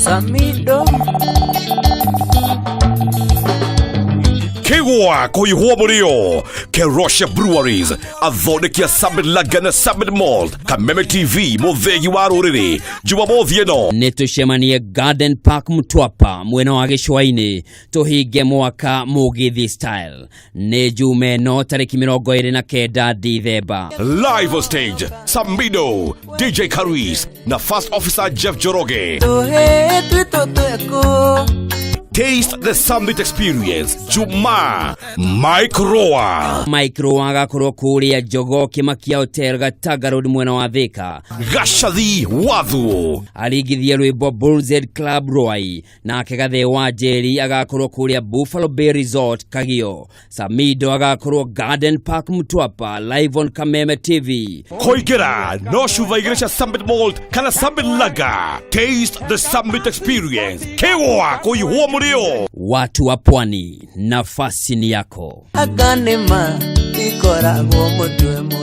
Samido. Kĩgwa kũihwo mũrĩo Kerosha Breweries athondeki a Summit Lager na Summit Malt Kameme TV mũthĩgi wa rũrĩrĩ Jumamothi ĩno. Nĩ tũcemanie Garden Park Mtwapa mwena wa gĩcũa-inĩ tũhinge mwaka mũgithi style. Nĩ Juma ĩno tarĩki 29 Dithemba. Live on stage Samido, DJ Karis na First Officer Jeff Njoroge. Tũhĩĩ twitũ twĩkũ. Taste the Summit Experience Jumaa Mike Roa. Mike Roa agakorwo kũrĩa Jogoo Kĩmakia Hotel Gatanga Road mwena wa Thĩka. Gacathi Wathu. Aringithie rwĩmbo Bullzed Club Ruai. Nake Gathee wa Njeri agakorwo kũrĩa Buffalo Bay Resort Kagio. Samido agakorwo Garden Park Mtwapa live on Kameme TV. Kũingĩra no cuba igĩrĩ cia Summit Malt kana Summit Lager. Taste the Summit Experience. Kĩgwa kũihwo mũrĩo. Watu wa Pwani, nafasi ni yako. Anga nĩma ikoragwo mũtwe mũno.